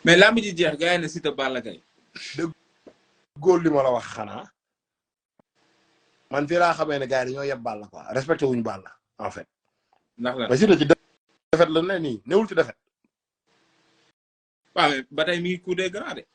mais lamb ji jeex gaay na Siteu Balla Gaye de góor li ma la wax xanaa man fii laa xamee ne gars yi dañoo yeb Balla quoi respecté wuñu Balla en fait. ndax la mais Siteu ci defet la ne nii newul ci defet. waaw mais ba tey mi ngi coup des grands de.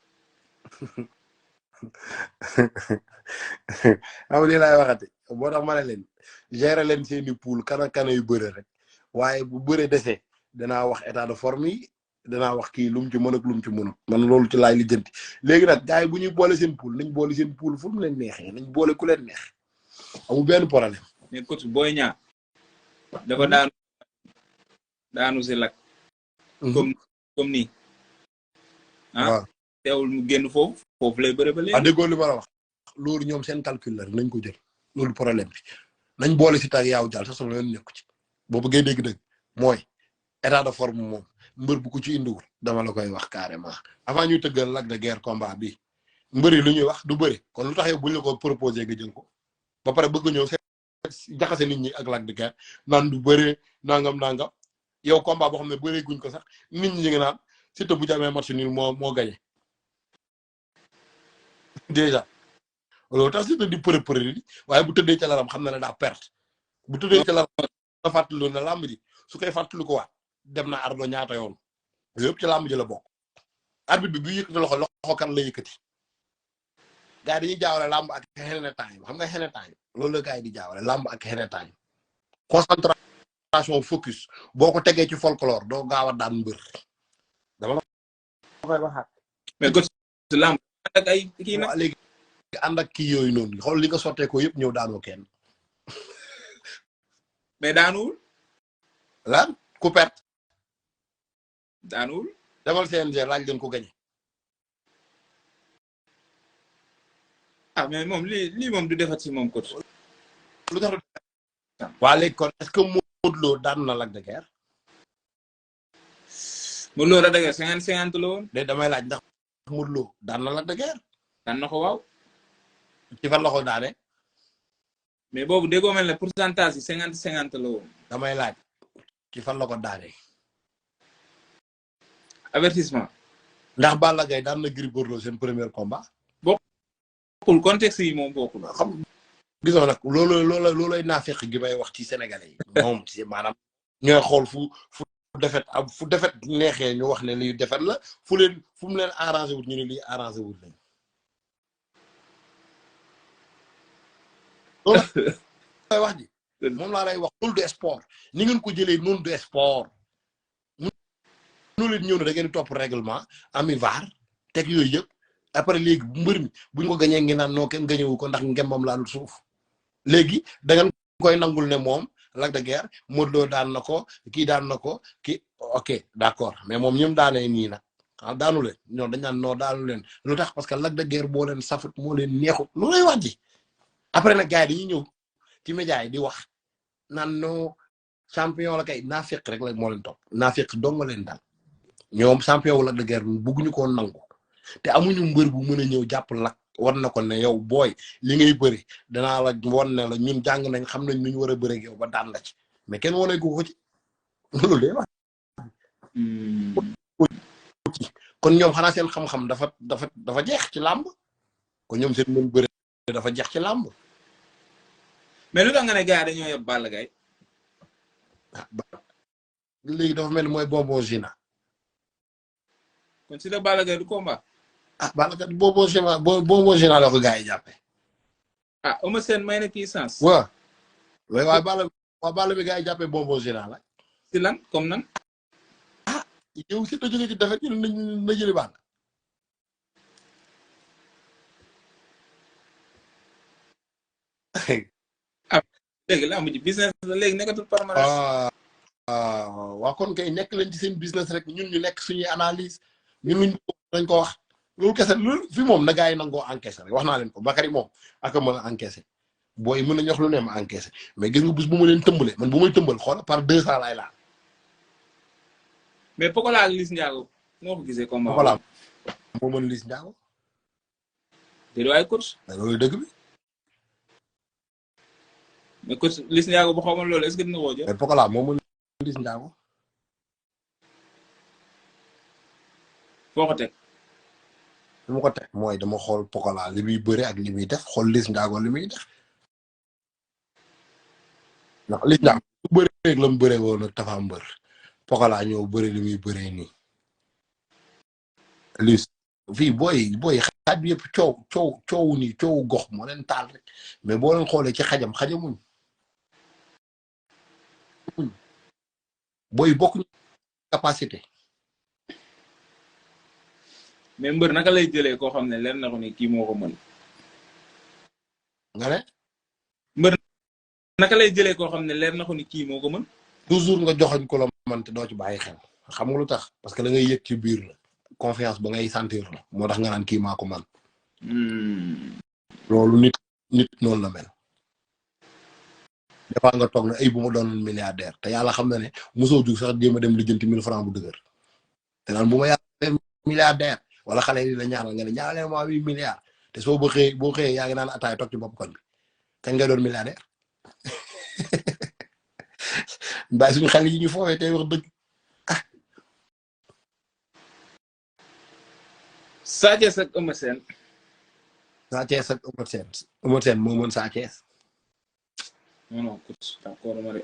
xam nga laay waxati boo tax ma ne leen gérer leen seeni poule kana yu bëre rek waaye bu bëre desee danaa wax état de forme yi danaa wax kii lu mu ci mën ak lu mu ci mënut man loolu ci laay lijjanti léegi nag gars yi bu ñuy boole seen poule nañ boole seen poule fu mu leen neexee nañ boole ku leen neex amul benn problème. mais coach Boy Niang dafa daanu si lak. comme nii. waaw teewul mu génn foofu lay bëre ba léegi. déggoo li ma la wax loolu ñoom seen calcul la nañ ko jël loolu problème bi nañ boole si tag yaaw jàll sax sama yoon nekku ci boo bëggee dégg-dëgg mooy état de forme moom mbër bu ko ci indiwul dama la koy wax carrément avant ñuy tëggal Lac de Guiers combat bi mbër yi lu ñuy wax du bëri kon lu tax yow buñ la ko proposé nga jël ko ba pare bëgg ñëw jaxase nit ñi ak Lac de Guiers naan du bëree nangam yow combat boo xam ne bëree guñ ko sax nit ñi ngi naan Siteu bu jamee match nul moo gagné déjà loolu tax Siteu di përë di waaye bu tëddee ca laram xam na ne daa perte bu tëddee ca laram da fàttali na làmb ji su koy fàttali ko waat dem na ardo ñaata yoon yëpp ci làmb ji la bokk arbitre bi bu yëkkati loxo kan la yëkkati gars yi dañuy jaawale làmb ak xene time xam nga xene time loolu la gars yi di jaawale làmb ak xene time concentration focus boo ko tegee ci folklore doo gaaw a daan mbër dama la koy waxaat mais coach làmb ak ay kii nag léegi ànd ak kii yooyu noonu xool li nga sottee ko yëpp ñëw daanoo kenn mais daanuwul lan ku perte daanuwul demal CNG laaj leen ko gañe mais moom lii moom du defat si moom coach lu tax waa léegi kon est-ce que Modou Lo daan na Lac de Guiers Modou Lo Lac de Guiers 50-50 la woon de damay laaj ndax Modou Lo daan na Lac de Guiers daan na ko waaw ci fan la ko daane mais boobu déggoo mel ne pourcentage yi 50-50 la woon damay laaj ci fan la ko daane avertissement ndax Balla Gaye daan na Gris Bordeaux seen premier combat bokkul contexte yi moom bokkul xam gisoo nag loolay naafeq gi may wax ci sénégalais yi moom ci maanaam ñooy xool fu defet neexee ñu wax ne lii defet la fu mu leen arrangé wut ñu ne lii arrangé wut leen loolu lay wax ji moom laa lay wax loolu du sport ni ngeen ko jëlee noonu du sport noonu leen ñëw ne da ngeen di topp règlement ami VAR teg yooyu yëpp après léegi mbër mi buñ ko gañee ngi naan noo kenn gañewu ko ndax ngembam laalul suuf léegi da ngeen koy nangul ne moom Lac de Guiers Modou Lo daan na ko kii daan na ko kii ok d'accord mais moom ñoom daanee nii nag daanu leen ñoom dañ naan noo daanu leen lu tax parce que Lac de Guiers boo leen safut moo leen neexut lu lay wax ji après nag gars yi dañuy ñëw ci média yi di wax naan no champion la kay naafeq rek la moo leen topp naafeq dong leen daal ñoom champion wu Lac de Guiers bëgguñu koo nangu te amuñu mbër bu mën a ñëw jàpp Lac war na ko ne yow booy li ngay bëri danaa la won ne la ñun jàng nañ xam nañ nu ñu war a bëri ak yow ba daan la ci mais kenn wane ko ci loolu day wax kon ñoom xanaa seen xam-xam dafa jeex ci làmb kon ñoom seen mën bëri dafa jeex ci làmb mais lu tax nga ne gars dañoo yeb Balla Gaye léegi dafa mel ni mooy bonbon Gina kon si la Balla Gaye du combat Balla Gaye bonbon Gina la ko gars yi jàppe Eumeu Sène may na kii sens waaw waaye Balla bi gars yi jàppe bonbon Gina la si lan comme nan yow si da jóge ci defet ñu na jëli Balla léegi la amu ci business la léegi nekkatul palmarès waa kon kay nekk leen ci seen business rek ñun ñu nekk suñuy analyse ñun luñ dañ ko wax loolu kese loolu fi moom na gars yi nangoo encaissé rek wax naa leen ko Bakary moom ak mën a encaissé booy mën nañu wax lu ne ma encaissé mais gis nga bés bu ma leen tëmbalee man bu may tëmbal xool par 200 laay laal mais Pokola ak Liss Ndiago noo ko gisee combat Pokola moo mën Liss Ndiago. te du ay coach. loolu dëgg bi. mais coach Liss Ndiago bu xamoon loolu est-ce que dina ko jël. mais Pokola moo mën Liss Ndiago. foo ko teg. li ma ko teg mooy dama xool Pokola li muy bëre ak li muy def xool Liss Ndiago li muy def. ndax Liss Ndiago su bëree rek la mu bëree woon ak Tapha Mbeur Pokola ñëw bëri li muy bëree nii. Liss fii booy xaaj bi yëpp coowu nii coowu gox moo leen taal rek mais boo leen xoolee ci xajamuñ booy bokkuñu capacité. mais mbër naka lay jëlee koo xam ne leer na ko ni kii moo ko mën. nga ne. mbër naka lay jëlee koo xam ne leer na ko ni kii moo ko mën. toujours nga joxoñ ko la man te doo ci bàyyi xel xam nga lu tax parce que da ngay yëg ci biir la confiance ba ngay sentir la moo tax nga naan kii maa ko man. loolu nit noonu la mel. des fois nga toog ne ay bu ma doon milliardaire te yàlla xam na ne mosoo jug sax jéem a dem lijjanti 1000 francs bu dëgër te naan bu ma yàlla milliardaire wala xale yi la ñaanal nga ne ñaanal ma 8 milliards te soo boo xëyee yaa ngi naan ataay toog ci bopp koñ bi kañ ngay doon milliardaire bàyyi suñu xale yi ñu foofee tey wax dëgg ah. Sa Thiès ak Eumeu Sène. Sa Thiès ak Eumeu Sène moo mën Sa Thiès. non coach d'accord ma de.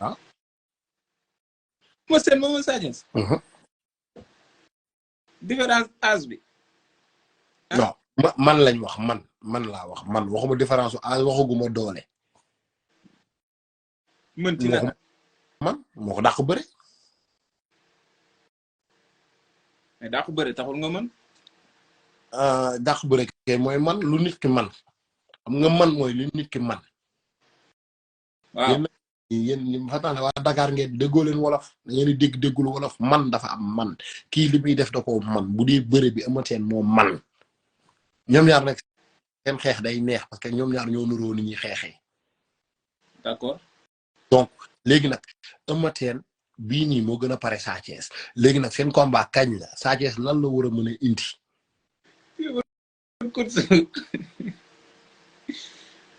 ah. Eumeu Sène moo mën Sa Thiès. différence âge bi. non man lañ wax man laa wax man waxuma différence su âge waxaguma doole. mën ci naka man moo ko dàq bëre. mais dàq bëre taxul nga mën. dàq bëre kay mooy man lu nit ki man xam nga man mooy lu nit ki man. waaw yéen ñi fa tax waa Dakar ngeen déggoo leen wolof da ngeen di déggul wolof man dafa am man kii li muy def da ko man bu dee bëre bi Eumeu Sène moo man ñoom ñaar nag seen xeex day neex parce que ñoom ñaar ñoo nuroo ni ñuy xeexee. d'accord. donc léegi nag Eumeu Sène bii nii moo gën a pare Sa Thiès léegi nag seen combat kañ la Sa Thiès lan la war a mën a indi.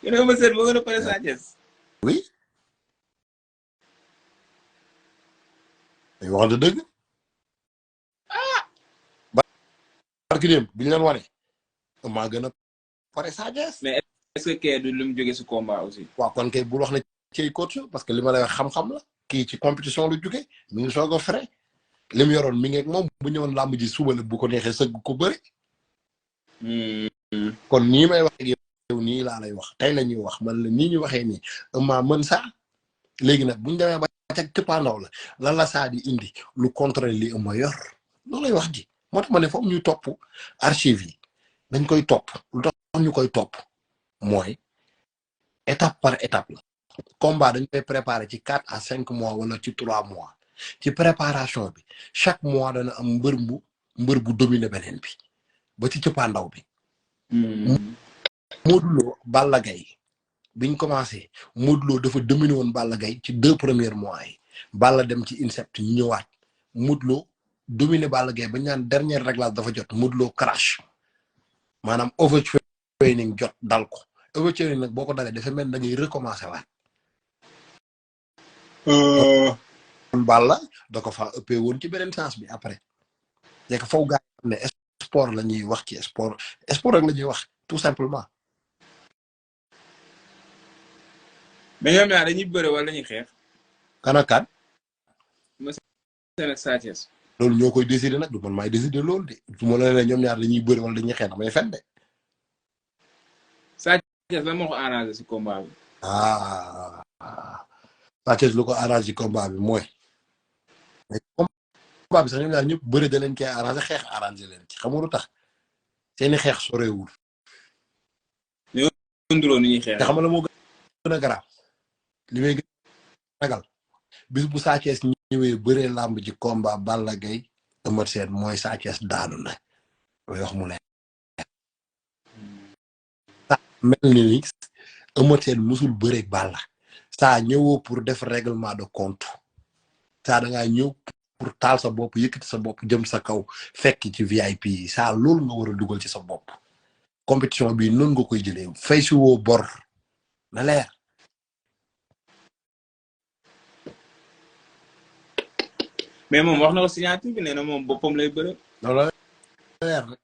Eumeu Sène moo gën a pare Sa Thiès. oui. dañu waxante dëgg. barki dem bi ñu leen wane. maa gën a pare Sa Thiès. mais est-ce que kee du lu mu jógee si combat aussi. waaw kon kay bul wax ne ci coach parce que li ma lay wax xam-xam la kii ci compétition lu jóge mi ngi soog a frais li mu yoroon mi ngi ak moom bu ñëwoon làmb ji suba la bu ko neexee sëgg ko bëri. kon nii may wax ak yow nii laa lay wax tey la ñuy wax man la nii ñu waxee nii maa mën saa léegi nag bu ñu demee ba ca cëppaandaw la lan la saa di indi lu contrôler li ëmma yor loolu lay wax ji moo tax ma ne foofu ñu topp archive yi dañ koy topp lu tax ñu koy topp mooy étape par étape la combat dañ koy préparer ci 4 à 5 mois wala ci 3 mois ci préparation bi chaque mois dana am mbër bu dominer beneen bi ba ci cëppaandaw bi. Modou Lo Balla Gaye biñ commencé Modou Lo dafa dominer woon Balla Gaye ci 2 premiers mois yi Balla dem ci INSEP ñu ñëwaat Modou Lo dominer Balla Gaye ba ñaan dernier réglage dafa jot Modou Lo crash maanaam overtraining jot dal ko overtraining nag boo ko dalee dafa mel da ngay recommencer waat. Balla da ko fa ëppee woon ci beneen sens bi après léegi foofu gaa yi xam ne sport la ñuy wax ci sport rek la ñuy wax tout simplement. mais ñoom ñaar dañuy bëre wala dañuy xeex. kan ak kan. Eumeu Sène ak Sa Thiès. loolu ñoo koy décider nag du man maay décider loolu de su ma la ñoom ñaar dañuy bëre wala dañuy xeex damay fen de. Sa Thiès lan moo ko arrangé si combat bi. Sa Thiès lu ko arrangé si combat bi mooy. mais combat bi sax ñoom ñaar ñëpp bëre da leen koy arrangé xeex arrangé leen ci xam nga lu tax seeni xeex sorewul. ñoo nduroo ni ñuy xeex. te xam nga la moo gën a garaaw li may gën a ragal bis bu Sa Thiès ñëwee bëree làmb ci combat Balla Gaye Eumeu Sène mooy Sa Thiès daanu na mooy wax mu ne mel ni Eumeu Sène musul bëreeg Balla saa ñëwoo pour def règlement de compte saa da ngaa ñëw pour taal sa bopp yëkkati sa bopp jëm sa kaw fekk ci VIP yi saa loolu nga war a dugal ci sa bopp compétition bi noonu nga koy jëlee fay si woo bor na leer. mais moom wax na ko signature bi nee na moom boppam lay bëre. loolu la leer rek.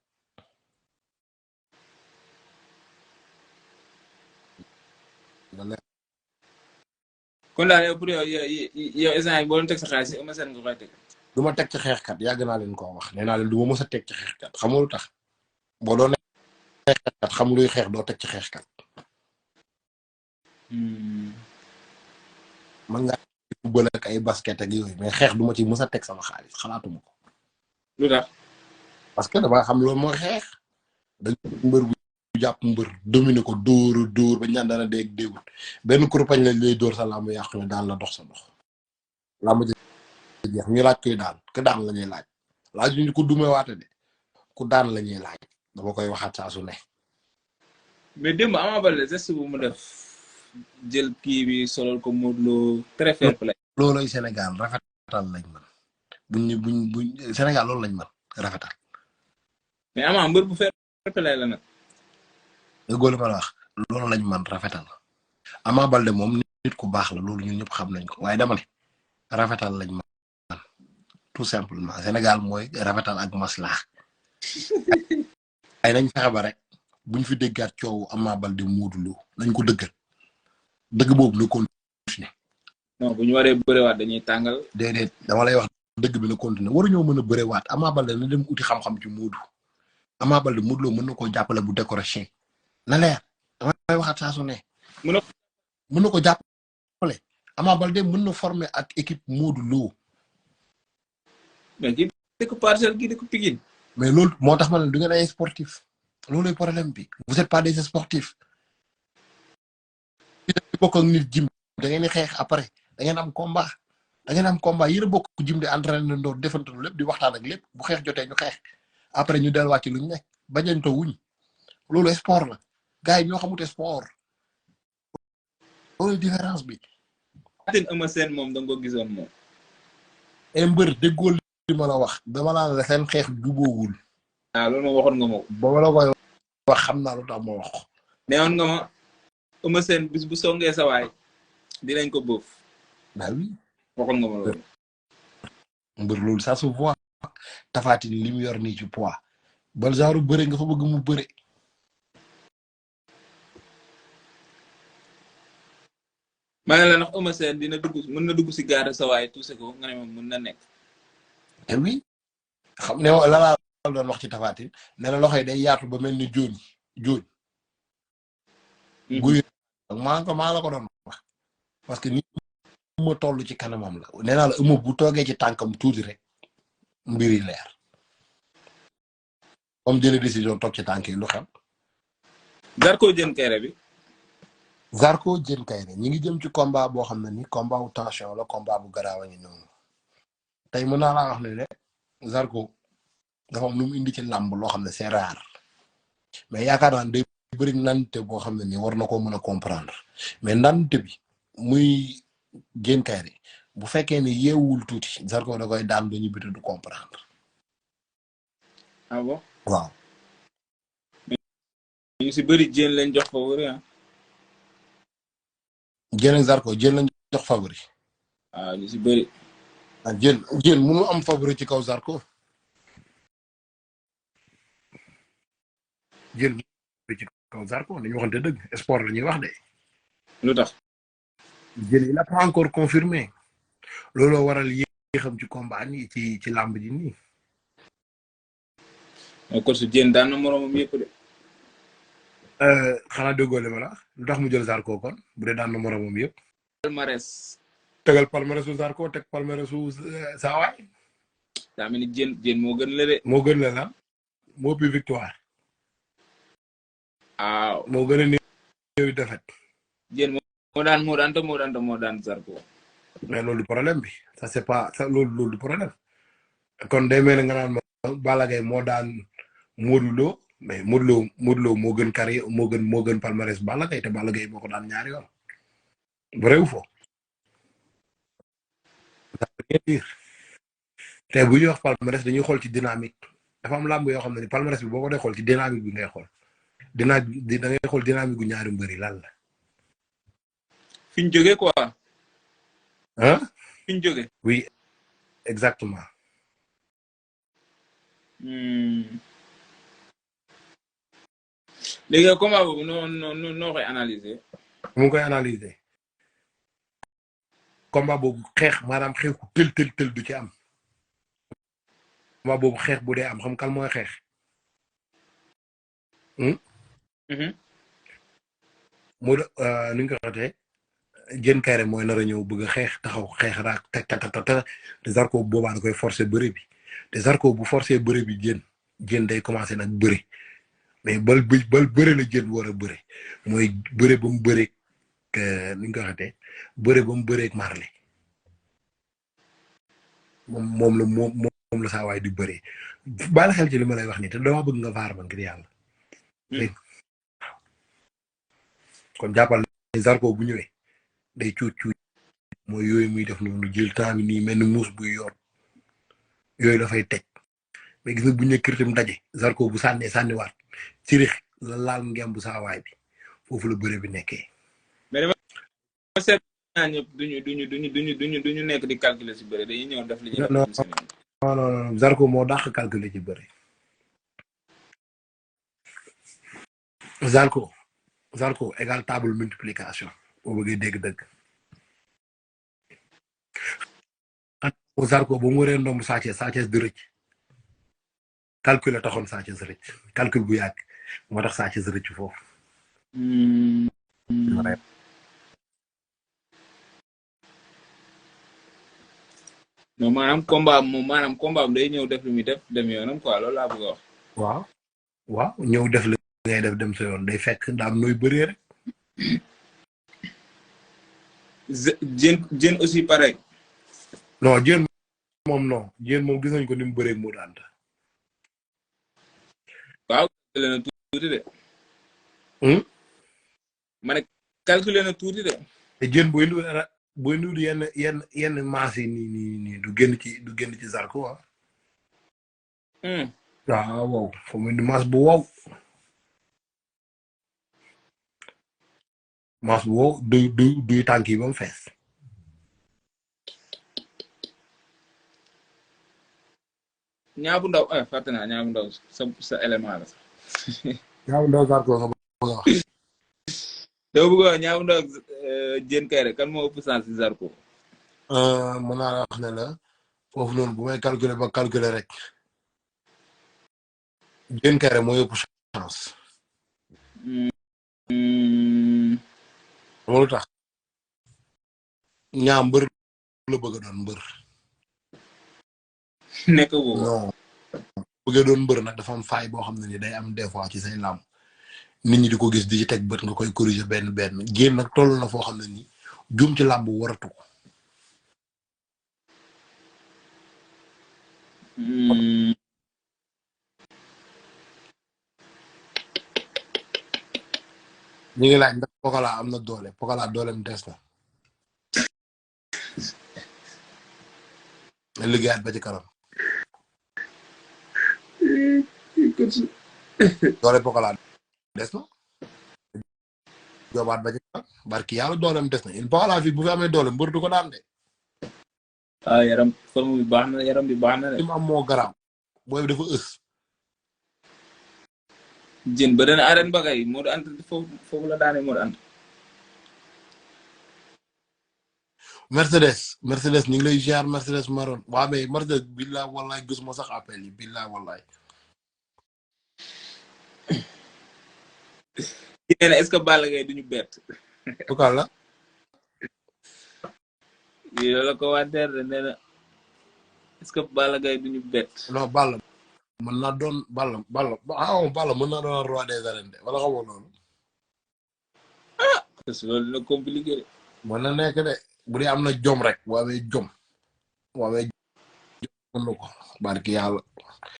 kon daal yow pour yow instant yi boo doon teg sa xaalis si Eumeu Sène nga koy teg. du ma teg ci xeexkat yàgg naa leen koo wax nee naa leen du ma mës a teg ci xeexkat xam nga lu tax boo doon xeexkat xam luy xeex doo teg ci xeexkat. man nga football ak ay basket ak yooyu mais xeex du ma ci mës a teg sama xaalis xalaatuma ko. lu tax. parce que dama xam loolu mooy xeex dañ mbër bu jàpp mbër dominer ko dóor ba ñaan dana dégg déewut benn kurpañ lañ lay dóor sa làmb yàqu ne daal la dox sa dox làmb ji jeex ñu laaj koy daan ku daan la ñuy laaj ñu ko dumewaate de ku daan la ñuy laaj dama koy waxaat saa su ne. mais démb Ama Baldé geste bu mu def jël kii bi solol ko Modou Lo très fair play. looloy Sénégal rafetal lañ mën buñ Sénégal loolu lañ mën rafetal. mais Ama mbër bu fair play la nag. déggoo li ma la wax loolu lañ mën rafetal Ama Baldé moom nit ku baax la loolu ñun ñëpp xam nañ ko waaye dama ne rafetal lañ mën tout simplement Sénégal mooy rafetal ak maslaa ay nañ fexe ba rek buñ fi déggaat coow Ama Baldé Modou Lo nañ ko dëggal dëgg boobu na continuer. non bu ñu waree bërewaat dañuy tàngal. déedéet dama lay wax dëgg bi na continuer waruñoo mën a bërewaat Ama Baldé na dem uti xam-xam ci Modou Ama Baldé Modou Lo mën na koo jàppale bu décoration na leer damay waxaat saa su ne. mën na ko jàppale Ama Baldé mën na former ak équipe Modou Lo. mais kii dëkk Parcelles kii dëkk Pikine. mais loolu moo tax ma ne du ngeen ay sportif loolu lay problème bi vous êtes pas des sportifs. di bokk ak nit jim da ngeen di xeex après da ngeen am combat yéen a bokk jim di entraîné ndoor defantalu lépp di waxtaan ak lépp bu xeex jotee ñu xeex après ñu delluwaat ci luñ nekk bañanto wuñ loolu sport la gars yi ñoo xamute sport loolu différence bi. Fatin Eumeu Sène moom da nga ko gisoon moom. ay mbër déggoo li ma la wax dama la seen xeex juboowul. loolu moom waxoon nga ma ko. ba ma la koy wax xam naa lu tax ma wax ko. neewoon nga ma Eumeu Sène bis bu songee sa waay dinañ ko bëf. bah oui. waxoon nga ma loolu. mbër loolu ça se voit. Tapha Tine li mu yor nii ci poids. ba genre bëre nga fa bëgg mu bëre. maa ngi la ndax Eumeu Sène mën na dugg si gaare sa waay tuuse ko nga ne moom mën na nekk. eh oui xam ne la laa doon wax ci Tapha Tine nee na loxo yi day yaatu ba mel ni jóoñ. guy maa la ko doon wax parce que ni ma toll ci kanamam la nee naa la Eumeu bu toogee ci tànkam tuuti rek mbir yi leer comme jëlee décision toog ci tànk yi lu xew. Zarko Diène Kaïré bi. Zarko Diène Kaïré ñi ngi jëm ci combat boo xam ne ni combat wu tension la combat bu garaaw a ngi noonu tey mën naa laa wax ne ne Zarko dafa am lu mu indi ci làmb loo xam ne c'est rare mais yaakaar naa day bëri nante boo xam ne ni war na koo mën a comprendre mais nante bi muy Diène Kaïré bu fekkee ne yeewul tuuti Zarko da koy daan dañu bitu du comprendre. ah bon waaw. ñu si bëri Diène lañ jox favori ah. Diène ak Zarko Diène lañ jox favori. waaw ñu si bëri. ah Diène mënu am favori ci kaw Zarko. Diène ci kaw Zarko dañu waxante dëgg sport la ñuy wax de. lu tax. Diène il a pas encore confirmé looloo waral yéexam ci combat nii ci làmb ji nii. mais kon su Diène daan na moromam yëpp de. xanaa déggoo li ma la lu tax mu jël Zarko kon bu dee daan na moromam yëpp. palmarès. tegal palmarès su Zarko teg palmarès su saa waay. daa mel ni Diène moo gën la de. moo gën la la moo ëpp victoire. waaw moo gën a néew défaite. Diène moo daan Zarko. mais loolu du problème bi ça c'est pas ça loolu du problème kon day mel ne nga naan ma Balla Gaye moo daan Modou Lo mais Modou Lo moo gën carrière moo gën palmarès Balla Gaye te Balla Gaye moo ko daan ñaari yoon bu réew fo ça veut rien dire te bu ñuy wax palmarès dañuy xool ci dynamique dafa am làmb yoo xam ne ni palmarès bi boo ko dee xool ci dynamique bi ngay xool dynamique da ngay xool dynamique gu ñaari mbër yi lan la. fi ñu jógee quoi. ah. fi ñu jógee. oui exactement. léegi combat boobu noo koy analyser. mu ngi koy analyser. combat boobu xeex maanaam xeexu tël du ci am. combat boobu xeex bu dee am xam kan mooy xeex. mu ni nga ko waxee Diène Kaïré mooy nar a ñëw bëgg a xeex taxaw xeex raak te Zarko boobaa da koy forcer bëre bi te Zarko bu forcer bëre bi Diène day commencer nag bëre mais bal bëre la Diène war a bëre mooy bëre ba mu bëre ni nga ko waxee bëre ba mu bëreeg Marley moom la saa waay di bëree baal xel ci li ma lay wax nii te dama bëgg nga vaar man ngir yàlla. kon jàppal ne Zarko bu ñëwee day cuuc mooy yooyu muy def noonu jël temps bi nii mel ni muus buy yor yooyu dafay teg mais gis nga bu ñu kiritam daje Zarko bu sànniwaat ci rix la laal ngem bu saa waay bi foofu la bëre bi nekkee. mais dama seet naa ñëpp duñu nekk di calculer ci bëre dañuy ñëw def li ñuy def. non Zarko moo dàq calculer ci bëre. Zarko égal table multiplication boo bëggee dégg dëgg. Zarko ba mu waree ndomb Sa Thiès di rëcc calcul la taxoon Sa Thiès rëcc calcul bu yàgg moo tax Sa Thiès rëcc foofu. non maanaam combat day ñëw def lu muy def dem yoonam quoi loolu laa bëgg a wax. waaw ñëw def la ngay def dem sa yoon day fekk ndaam nooy bëree rek. Diène aussi pareil. non Diène moom gis nañ ko ni mu bëree moo daan. waaw calculé na tuuti de. ma ne calculé na tuuti de. te Diène booy nuyu yenn maas yi nii du génn ci Zarko ah. waaw wow fa mu indi maas bu wow. maas bu wow duy tànk yi ba mu fees. ñaabu ndaw fàtte naa ñaabu ndaw sa élément la sax. ñaabu ndaw Zarko nga bëgg a wax. dama bëgg a wax ñaabu ndaw Diène Kaïré kan moo ëpp chance ci Zarko. mën naa la wax ne la foofu noonu bu may calculer rek Diène Kaïré moo ëpp chance. loolu tax ñaa mbër la bëgg a doon mbër. nekk boobu non bëgg a doon mbër nag dafa am faay boo xam ne ni day am des fois ci say làmb nit ñi di ko gis di ci teg bët nga koy corriger benn Diène nag toll na foo xam ne ni juum ci làmb waratu ko. ñu ngi laaj ndax Pokola am na doole Pokola dooleem des na. liggéeyaat ba ci kanam. doole Pokola des na. joobaat ba ci kanam barki yàlla dooleem des na il Pokola fii bu fi amee doole mbër du ko daan de. yaram forme bi baax na yaram bi baax na de. li mu am moo garaaw booy bi dafa ës. Diène ba dana arène bagay moo ant foofu la daane moo ant. Mercedes ñu ngi lay ziar Mercedes Maron waa mais Mercedes billaay wallaay gis ma sax appel yi billaay wallaay. nee na est-ce que Balla Gaye duñu bett. tout cas la. lii la ko waa DER nee na est-ce que Balla Gaye duñu bett. non Balla mën naa doon Balla mën naa doon roi des arènes de wala xamoo loolu. parce que loolu dina compliqué de. mën na nekk de bu dee am na jom rek bu amee jom mën na ko barki yàlla